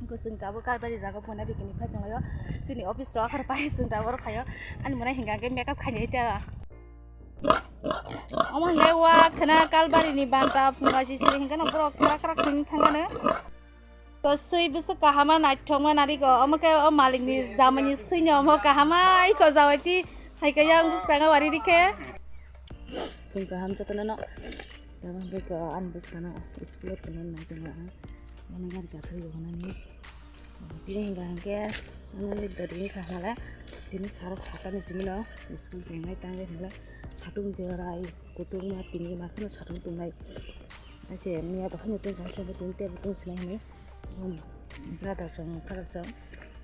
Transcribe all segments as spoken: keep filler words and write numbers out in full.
Chwng tabuk Kalbari jaga phone bikini phai tonglaio. Chini office rok akhar pai chwng tabuk oro phaio. Ani mwnai hingka hingke makeup khainai ta. Omo hingke wa khwna Kalbari ni banta phunga si siri hingke no borok krak krak sing thangano. To sui bwswk kahama naithokma nariko. Omo khe o malikni jamani suino omo kahama iko jawaiti haikhe yang bwskango wari rikhe. Phung kaham jotono no. Tamo hingke ko ani bwskano school o tongnai nai tongo ang. Mane gari chathai rwhwnani. Tini hingka hingke ano ni dori wngkha hwnle tini sara sata ni simi no school se wngnai tangwi hwnle satung berai kutung ma tini ma kheno satung tongnai. Aise miya bo haino tong kha se tini tebo tong sinai hinwi brother song khajak song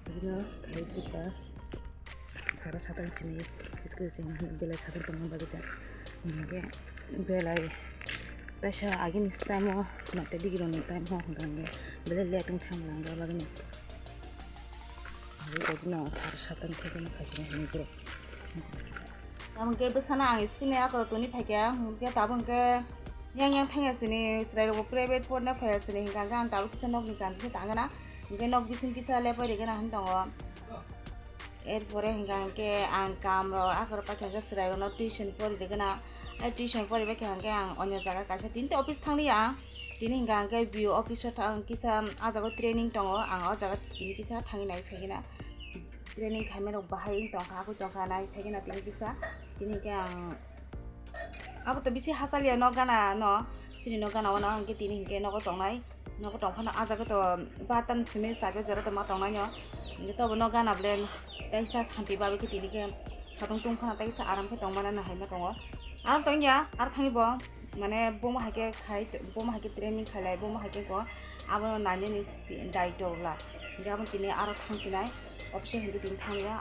bini khai buka. Sara satang simi school simi belai satang tongma bagwi ta hingke belai kaisa agini time o mate digironi time o hingka hingke belai late wng thang lang bagwi no sara satang thekeno khaisini hinwi borok. Tamo hingke bwsano ang school ni akhoro toni phaikha hingke tabuk hingke yang yang thangya sini chwrai rok bo private porna phaiya sini hingka hingke ang tabuk kisa nokni kanti se tangana hingke nok bising kisa lepai rigena hin tongo. Erpore hingka hingke ang kam rok akhor paikha hingke chwrai rok no tuition pori de gana. Ai tuition pori bai kha hingke ang onyo jaga kaisa tini office thang lia. Tini hingka hingke B O office o thang kisa ah jaga o training tongo. Ang o jaga tini kisa thangwi nai phai gana. Training khaimani rok bahai wng tongkha, akoi tongkha nai phai gana tini kisa. Tini hingke ang abo to bisi hachal ya nok gana no. Chini nok gana o no hingke tini hingke nogo tongnai. Nogo tongphano ah jaga to batan simi sabe jora to ma tongnai no. Hingke tobo no gana ble kaisa santi babe khe tini khe satung tungphano kaisa aram khe tongmana no hai ma tongo. Aram tongya ar thani bo mane bomo hai khe khai bomo hai khe training khailai bomo hai khe ko abono nainani daityo wla. Hingke abo tini aro thangsinai office hingke tini thangya.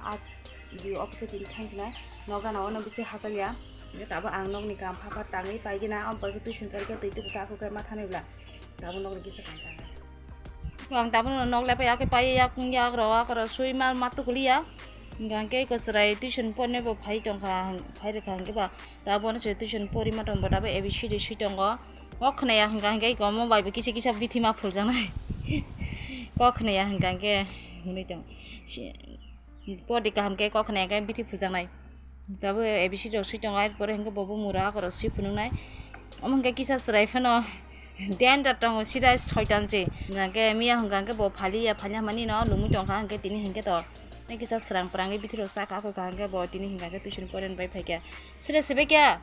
B O office o tini thang sinai nok gana o no bisi hachal ya. Hingke tabuk ang nokni kam pha pha tangwi pai gana, omo pai khe tuition kari khe twi tubu ta khe ma thanai bwla. Tabuk nokni kisa kam tang. Ang tabuk nok le pai ya khe pai ya kung ya ro akoro sui ma ma tukuli ya. Hingke hingke ko chwrai tuition porne bo phai tongkha phai rwkha hingke ba tabuk no chwrai tuition pori ma tong bo tabuk A B C D sui tongo. Kok khna ya hingka hingke ko mo bai bo kisa kisa bithi ma phuljaknai. Kok khna ya hingka hingke hwnwi tong. Si- Pori kaham khe kok khna khe bithi phuljaknai. Tabuk A B C D rok sui tongo, ar pore hwnkhe bo bumung rok akorok sui phunuknai. Omo hwnkhe kisa chwrai phano danger tongo, sida soitan se. Hwnkhe miya hwnkha hwnkhe bo phali ya, phali ya mani no lumui tongkha, hwnkhe tini hwnkhe to tei kisa srang prangwi bithi rok chakha, akhoi kha hwnkhe bo tini hwnkha hwnkhe tuition poreni bai phaikha. Sida sibaikha?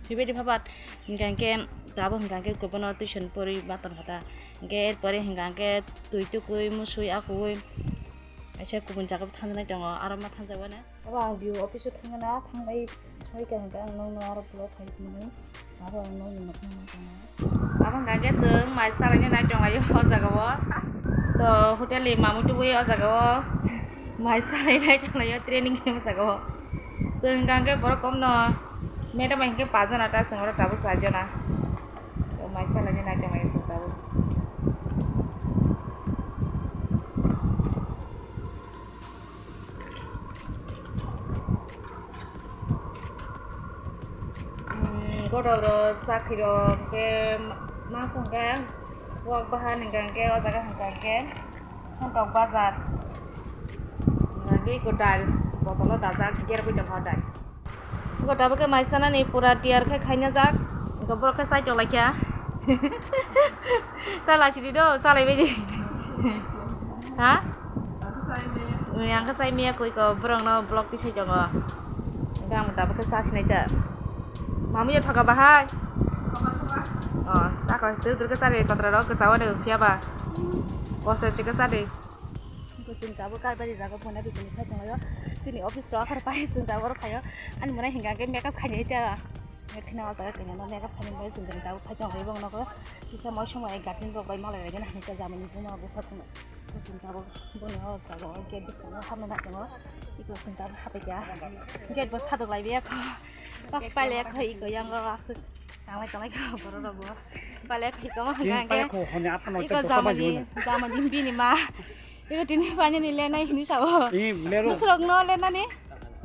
Sibaidi phapat hwnkha hwnkhe tabuk hwnkha hwnkhe bono tuition porwi ma tongkha ta. Hwnkhe er pore hwnkha hwnkhe twi tukui, musui, akui. Kaisa kubun jaga bo thanjaknai tongo, aro ma thanjakmani. Abo ang B O office o thangna, thangbai soika hwnkhe ang nokno aro block khai tongmani. Abo ang nokni nokno ma tongo. Abo hwnkha khe chwng mai salaina nai tonglaio o jaga o. To hotel ni mamui tubui o jaga o. Mai salainai tonglaio training khe o jaga o. Chwng hwnkha khe borok komno madam bai hwnkhe pajana ta chwng oro tabuk chaijana. To mai salainai nai tonglaio chwng tabuk. Godo ro sakhi ro ke ma song ke wak bahan hingka ke o jaga hingka ke hontok bazar. Hingka ke ko dal botolo dajak ger bui tongkha dal. Gota bo khe mai sanani pura tiyar khe khaina jak. Gobor khe sai tolai kha. Ta lachiri do, salai bai di. Ha? Ang khe sai miya koi ko borok no block ti sai tongo. Gam gota bo khe sa sinai ta. Mamu ya thoka bahai. Oh, sa ko dur dur khe sari kotra rok khe sawa de phiya ba. Kosa si khe sari. Chwng tabuk Kalbari jaga phone bikini phai tonglaio. Chini office rok akhar pai chwng tabuk oro phaio. Ani mwnai hingka khe makeup khainai ta. Khna o jaga kanya no makeup khainai bai chwng tabuk phai tonglaio bong nogo. Kisa moi somoi garden rok bai malai ragena hinwi ta jamani buma bupha tongma. Chwng tabuk bono o jaga o gate bwskango habna nai tongo. Iko chwng tabuk hapai kha. Gate bo sadok lai biyakho. Pas pai lai yakho iko yango aswk. Tanglai tanglai kha borok rok bo. Palai kha tongma hwnkha hwnkhe. Iko jamani, jamani bini ma. Iko tini pani ni lenai hini sao. Bwswrok no lenani.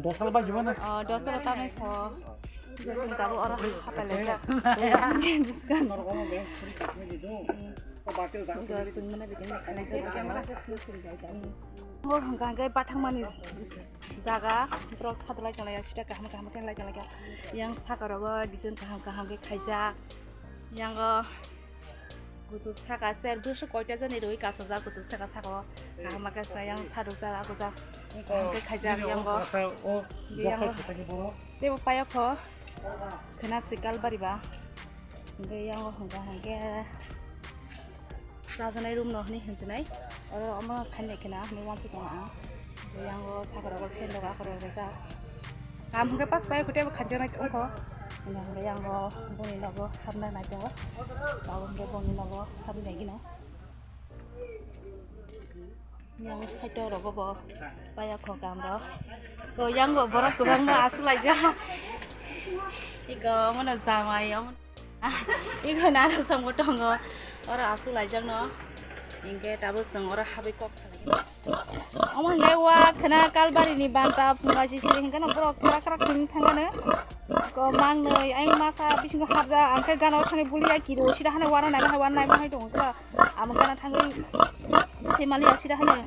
Dosal bai jibana. Oh, dosal tamai sao. Iko sing tabo oro hapalai jak. Bo hwnkha hwnkhe bathangmani jaga, borok sadolai tonglai, sida kaham kaham khe lai tonglai. Yang saka rogo design kaham kaham khe khaijak. Yango kuchuk saka ser bwswk koita jani rwi kasajak kuchuk saka saka o. Kaham khe yang sadok jak akujak. Kaham khe khaijak yango. Yango. Tebo payokho khena sikal bariba. Hingke yango hwnkha hingke chajaknai room no hinwi hinjinai. Oro omo khainai khena hinwi uansuk tongo ang. Yango sakra rok fan rok akhoro rwjak. Kaham hwnkhe pas pai kutui bo khanjaknai tongo. Hingke yango boni nogo habna nai tongo. Tabuk hingke boni nogo habwi nai gino. Yang side o rogo bo paya khokam rok. Ko yang bo borok kwbangma aswk laijak. Iko omono jamai omo. Iko nana songbo tongo. Oro aswk laijak no. Hingke tabuk chwng oro habwi kok salai. Omo hingke wa khwna kalbari ni banta phunga sisiri hingke no borok krak krak sing thangano. Ko mangnoi ayang masa bisingo habjak ang khe gana o thangwi bulia kiro sida hane wara naima hai wara naima hai tongo khe. Amo gana thangwi se mali asida hano.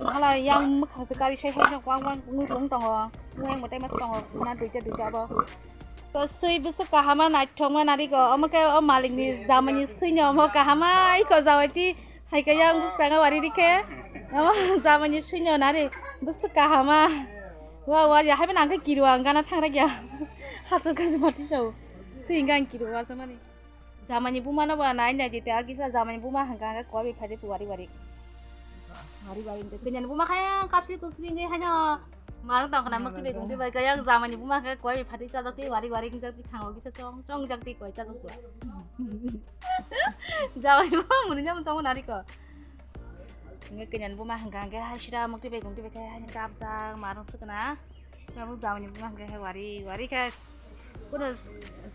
Hala yang mwkhang se kari sai hai wang wang nung tongo. Nung yang mwtai mas tongo na duita duita abo. To sui bwswk kahama naithokma nariko. Omo khe o malikni jamani suino omo kahama iko jawai ti hai khe yang bwskango wari rikhe. Omo jamani suino nari bwswk kahama. Wa wa ya hai nang khe kiro ang gana thangra ya. Hachal khe juma tisao. Sui hingga ang kiro wa samani. Jamani buma no ba nai nai dite agisa jamani buma hangka hangka koi bai phai de wari wari. Wari wari de kanya buma kaya kapsi kupsi nge hanya. Mar tong kana mukti begung ti bai kaya jamani buma hangka koi bai phai de chajak ti wari wari ngjak ti thango gisa chong chong jak ti koi chajak tu. Jamani buma muni jam chong nari ko. Nge kanya buma hangka hangka hai sira mukti begung ti bai kaya hanya kapjak marung sukna. Tabuk jamani buma hwnkhe wari wari khe kuno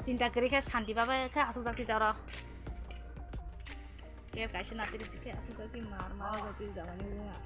chinta kwrwi khe santi baba khe aswk jak twi oro. Khe kaisa natri khe aswk jak twi mar mar jak twi jamani buma.